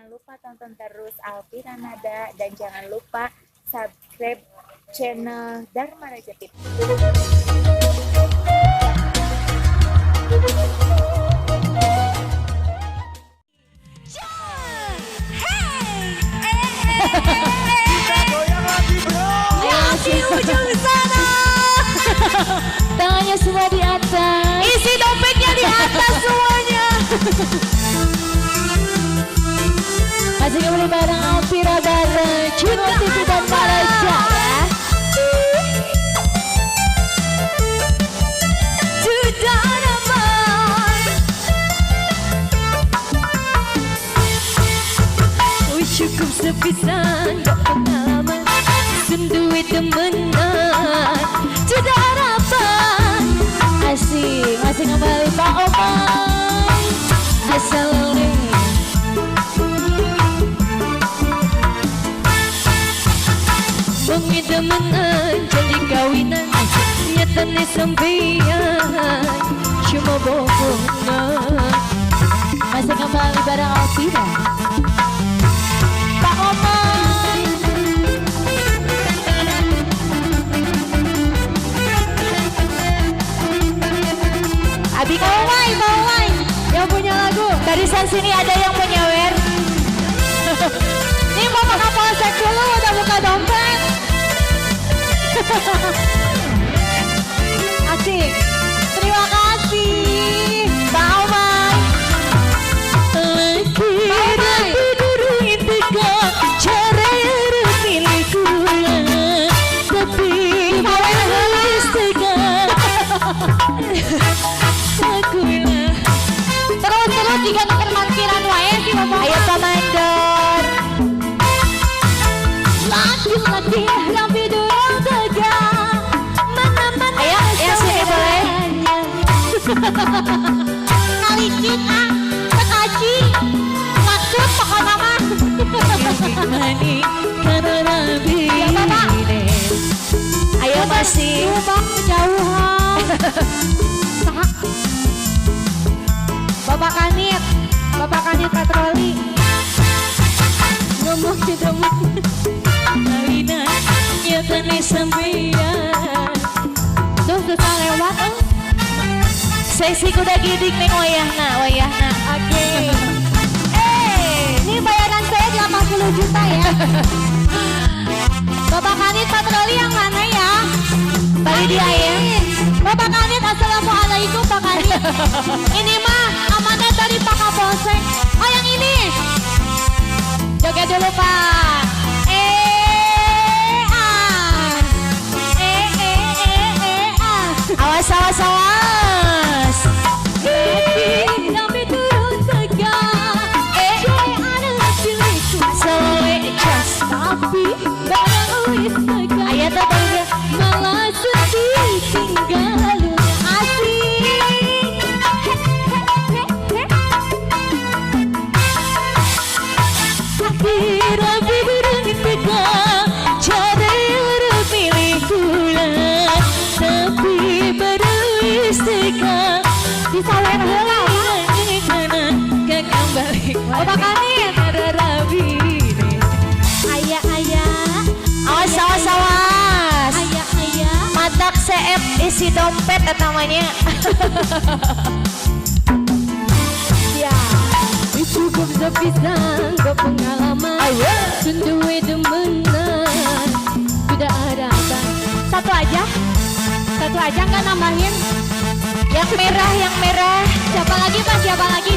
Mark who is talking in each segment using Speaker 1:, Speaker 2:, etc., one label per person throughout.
Speaker 1: Jangan lupa tonton terus Alfira Nada dan jangan lupa subscribe channel Dharma Raja TV.
Speaker 2: Kita goyang lagi, bro.
Speaker 3: Yang di ujung sana.
Speaker 4: Tangannya semua di atas.
Speaker 3: Isi dompetnya di atas semuanya.
Speaker 4: Masih kembali bareng Alfira bareng Cino TV dan Maraja ya.
Speaker 3: Sudah ramai. Oh, cukup sepisan gak pengalaman, senduit temenan, sudah harapan.
Speaker 4: Asik, masih kembali Pak Omay. Assalamualaikum.
Speaker 3: Bengi temenan janji kawinan, nyatane sampeyan cuma bohongan.
Speaker 4: Masih kembali bareng Alfira. Pak Omay. Abi
Speaker 3: Omay, Omay, yang punya lagu.
Speaker 4: Barisan sini ada yang mau nyawer.
Speaker 3: Ini mau makan polsek dulu, udah buka dompet. Asik. Terima kasih, Pak Omay. Lagi rapi durung teka, cara pilih kula, tapi harus teka. Akulah. Terus terus jika nuker parkiran wae sih ngomong.
Speaker 4: Ayo Komandor.
Speaker 3: Laki-laki rapi durung tega, mana-mana.
Speaker 4: Ayo, yang sini boleh.
Speaker 3: Kalicin ah, tekaci, maksud pokoknya mah. Ya Bapak.
Speaker 4: Ayo masih.
Speaker 3: Bang, kejauhan. Bapak Kanit, Bapak Kanit patroli. Ngomong temen, kawinan nyatane sampeyan. Duh, susah lewat. Oh.
Speaker 4: Sesi kuda gidik nih wayahna, wayahna.
Speaker 3: Oke. Ini bayaran saya 80 juta ya. Bapak Kanit patroli yang mana ya?
Speaker 4: Tadi dia ya.
Speaker 3: Bapak Kanit, assalamualaikum Pak Kanit. Ini mah amanat dari Pak Kapolsek. Oh yang ini. Joget dulu Pak. Eh ah. Eh eh eh eh ah.
Speaker 4: Awas, awas, awas.
Speaker 3: Nabi turun tegak.
Speaker 4: Eh. Selewe jas.
Speaker 3: Tapi barang wis tegak.
Speaker 4: Ayo tuh dia.
Speaker 3: Malah sedih tinggal asik. Rapi durung teka, cara pilih kula, tapi baru wis teka. Disawer heula kakang balik. Bapak Kanit. Ayah ayah.
Speaker 4: Awas, awas, awas.
Speaker 3: Ayah ayah.
Speaker 4: Matak seep isi dompet namanya.
Speaker 3: Ya. Cukup sepisan ke pengalaman. Sunduwe demenan. Sudah ada apa? Satu aja. Satu aja nggak nambahin.
Speaker 4: Yang merah, yang merah.
Speaker 3: Siapa lagi Pak? Siapa lagi?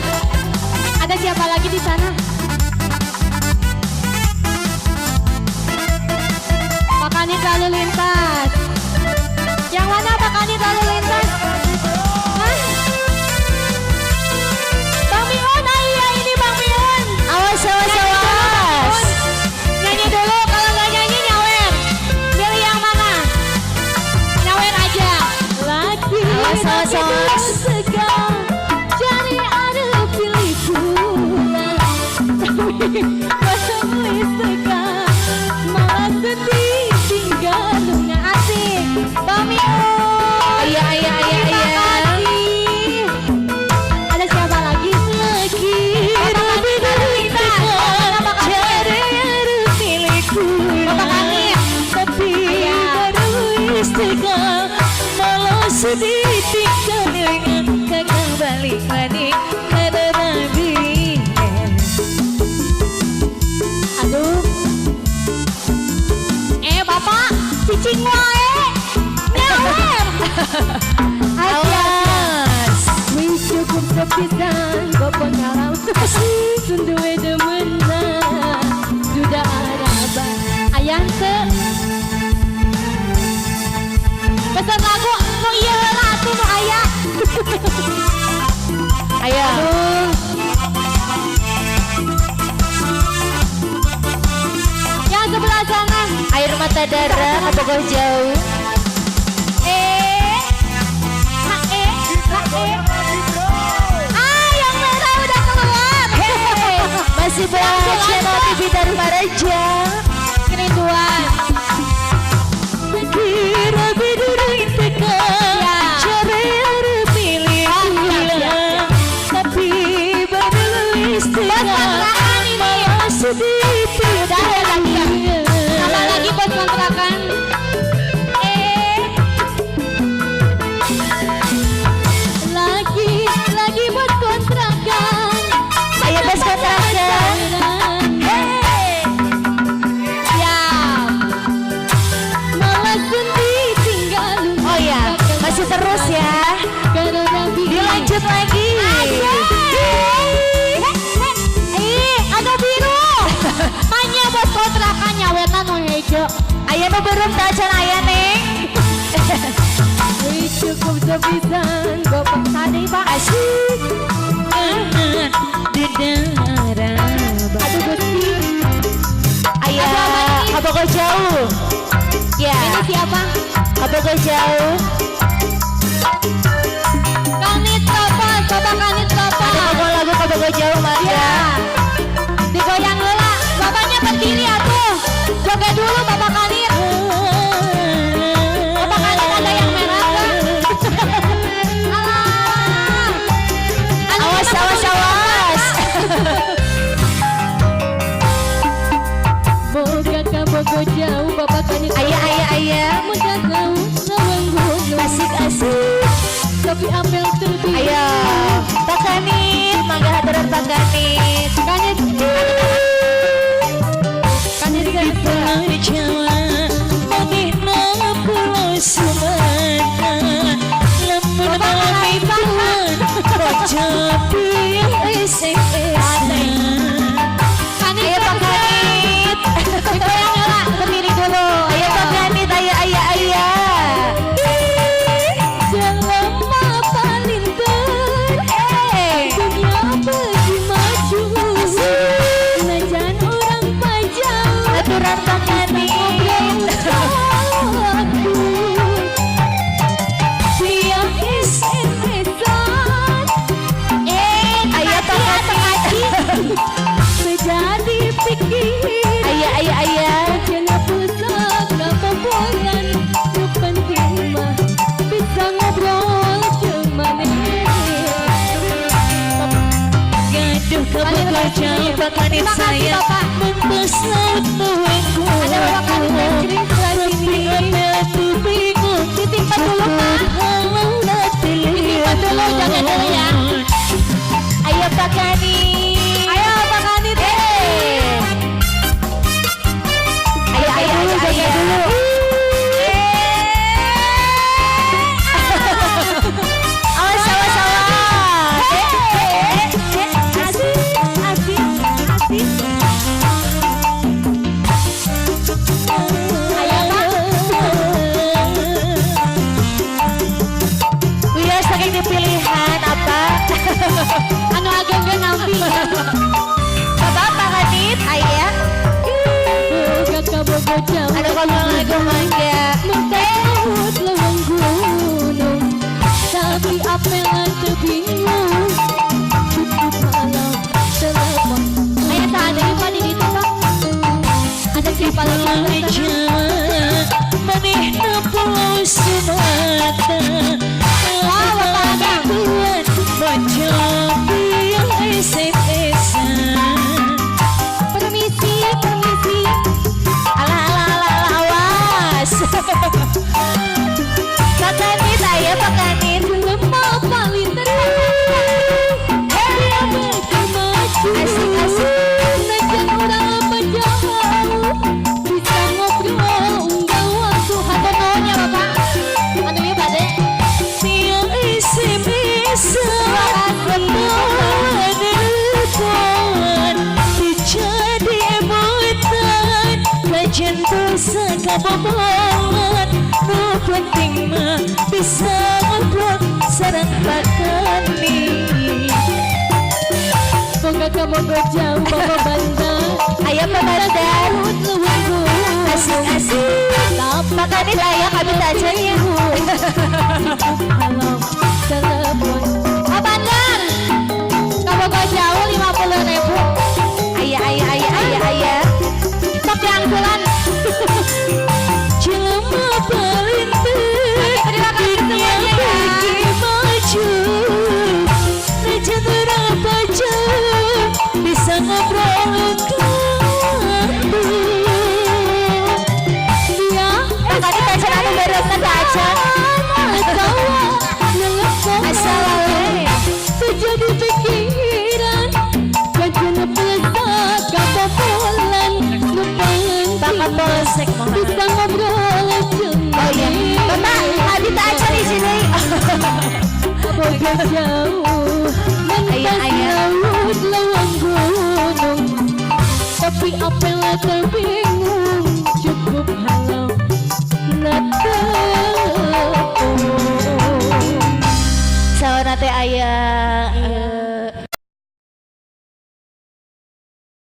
Speaker 3: Ada siapa lagi di sana? Pak Kanit lalu lintas. Yang mana Pak Kanit lalu lintas? Hah? Bang Miun, ah iya ini Bang Miun.
Speaker 4: Awas, awas,
Speaker 3: Nyanyi dulu, Bang
Speaker 4: awas.
Speaker 3: Miun. Nyanyi dulu, kalau nggak nyanyi nyawer. Pilih yang mana? Nyawer aja. Laki,
Speaker 4: Awas, awas, awas.
Speaker 3: Cari ada pilih pula. Tapi malah sedih tinggal lunga asik. Bang Miun.
Speaker 4: Iya, iya, iya,
Speaker 3: Terima
Speaker 4: iya.
Speaker 3: kasih. Ada siapa lagi? Lagi. Bapak Kanit lalu lintas. Sun duwe demenna duda araba. Aya teu? Pesan lagu nu ieu heula atuh nu aya.
Speaker 4: Ayo.
Speaker 3: Yang sebelah sana.
Speaker 4: Air mata darah Kabogoh jauh.
Speaker 3: Eh. Ha eh. Ha eh. Ah, yang merah udah keluar.
Speaker 4: Hey, masih buat channel TV Dharma Raja.
Speaker 3: Kerinduan.
Speaker 4: Kira biduri teka, cari pilih
Speaker 3: Oh,
Speaker 4: tapi baru
Speaker 3: Bos kontrakan ini.
Speaker 4: Sedih.
Speaker 3: Udah ya lagi. Tambah lagi bos kontrakan. Eh. Lagi bos kontrakan.
Speaker 4: Ayo bos kontrakan.
Speaker 3: Hey. Siap. Malah sendiri tinggal.
Speaker 4: Oh ya, masih terus ya. Dilanjut lagi.
Speaker 3: Ih, anu biru. Manya bos kontrakan nyawetna nu hejo.
Speaker 4: Aya nu beureum teh acan aya neng.
Speaker 3: Wih, cukup sepisan bapak tadi pak.
Speaker 4: Asik.
Speaker 3: Aduh Gusti.
Speaker 4: Aya,
Speaker 3: Aduh, apa ini?
Speaker 4: Kabogoh jauh. Ya,
Speaker 3: Ini siapa?
Speaker 4: Kabogoh jauh.
Speaker 3: Kanit Topos, Bapak Kanit Topos.
Speaker 4: Ada mau lagu Kabogoh jauh mangga.
Speaker 3: Ya. Digoyang heula. Bapaknya berdiri atuh. Joget dulu Bapak Kanit. Bapak Kanit ada yang merah enggak? Alah. Anu
Speaker 4: Awas,
Speaker 3: kita
Speaker 4: awas,
Speaker 3: mau
Speaker 4: awas.
Speaker 3: Boga kabogo jauh Bapak Kanit.
Speaker 4: Aya, aya, aya.
Speaker 3: Muda tahu leweng gunung.
Speaker 4: Asik, asik.
Speaker 3: Tapi ambil terbi.
Speaker 4: Ayo, Pak Kanit, mangga haturan Pak Kanit.
Speaker 3: Kanit. Kanit
Speaker 4: Di Pulau Jawa, manehna Pulau Sumatera. Lamun mamituan, raja SMS.
Speaker 3: Kanit.
Speaker 4: Ayo Pak Kanit.
Speaker 3: Digoyang heula, berdiri dulu.
Speaker 4: Ayo Pak Kanit, ayo, ayo, ayo.
Speaker 3: Jelema palinter.
Speaker 4: Eh,
Speaker 3: Dunia pergi maju. Najan orang pajau.
Speaker 4: aturan Pak Kanit.
Speaker 3: Aku. Dia SMS-an. Eh,
Speaker 4: Ayo Pak Kanit.
Speaker 3: Menjadi pikir.
Speaker 4: Ayo, ayo, ayo.
Speaker 3: Cenah pusaka pembulan. Nu penting mah bisa ngobrol jeung maneh.
Speaker 4: Gaduh kabogoh jauh Pak Kanit
Speaker 3: Terima kasih,
Speaker 4: saya
Speaker 3: Bapak.
Speaker 4: Membesar tuwengku.
Speaker 3: Ada Bapak Kanit es krim sebelah sini. Ditimpa dulu Pak. Ditimpa dulu, jangan dulu ya.
Speaker 4: Ayo Pak Kanit.
Speaker 3: Ayo Pak Kanit.
Speaker 4: Eh. Ayo, ayo, ayo, ayo dulu. Awas, awas, awas.
Speaker 3: Asik, asik, asik. Ayo Pak.
Speaker 4: Wios saking dipilihan apa?
Speaker 3: Anu ageng ge nampi.
Speaker 4: Bapak Pak Kanit, ayah.
Speaker 3: Boga kabogo jauh.
Speaker 4: Ada ngomong lagu mangga.
Speaker 3: Mengkut leweng gunung. Tapi apelan teu bingung. Cukup malam telepon. Ayo tak ada Pak di ditu Pak. Ada siapa lagi?
Speaker 4: Jawa, manehna Pulau Sumatera.
Speaker 3: Wah, Bapak Ageng.
Speaker 4: Maca SMS-an.
Speaker 3: Permisi, permisi.
Speaker 4: Alah, alah, alah, alah, awas. Pak Kanit, ayo Pak Kanit.
Speaker 3: Jelema palinter. Dia beuki maju.
Speaker 4: Asik, asik.
Speaker 3: Najan urang apa jauh. Bisa ngobrol unggal waktu. Hatur nuhun ya Bapak. Anu ieu bade.
Speaker 4: Kabobolan, nu penting mah bisa ngobrol sareng Pak Kanit.
Speaker 3: Boga kabogo jauh, Bapak Bandar.
Speaker 1: Aya Pak Bandar. Asik asik. Pak Kanit aya kami aja ya.
Speaker 3: Halo, telepon. Pak Bandar, kabogo jauh 50.000.
Speaker 1: Aya aya aya aya aya.
Speaker 3: Sok diangsulan.
Speaker 4: Jelema palinter.
Speaker 3: Terima kasih
Speaker 4: Dunia
Speaker 3: semuanya ya.
Speaker 4: beuki maju. Najan berapa jauh bisa ngobrol gaduh.
Speaker 3: Dia
Speaker 1: Pak Kanit aja anu beresna teh acan. Asal we.
Speaker 3: Terjadi pikiran kajen pelesat kapopolan nu penting
Speaker 1: Pak Kapolsek mohon.
Speaker 3: Bisa ngobrol jeung.
Speaker 1: Oh iya. Bapak, abi teh acan di sini.
Speaker 3: Kabogo jauh.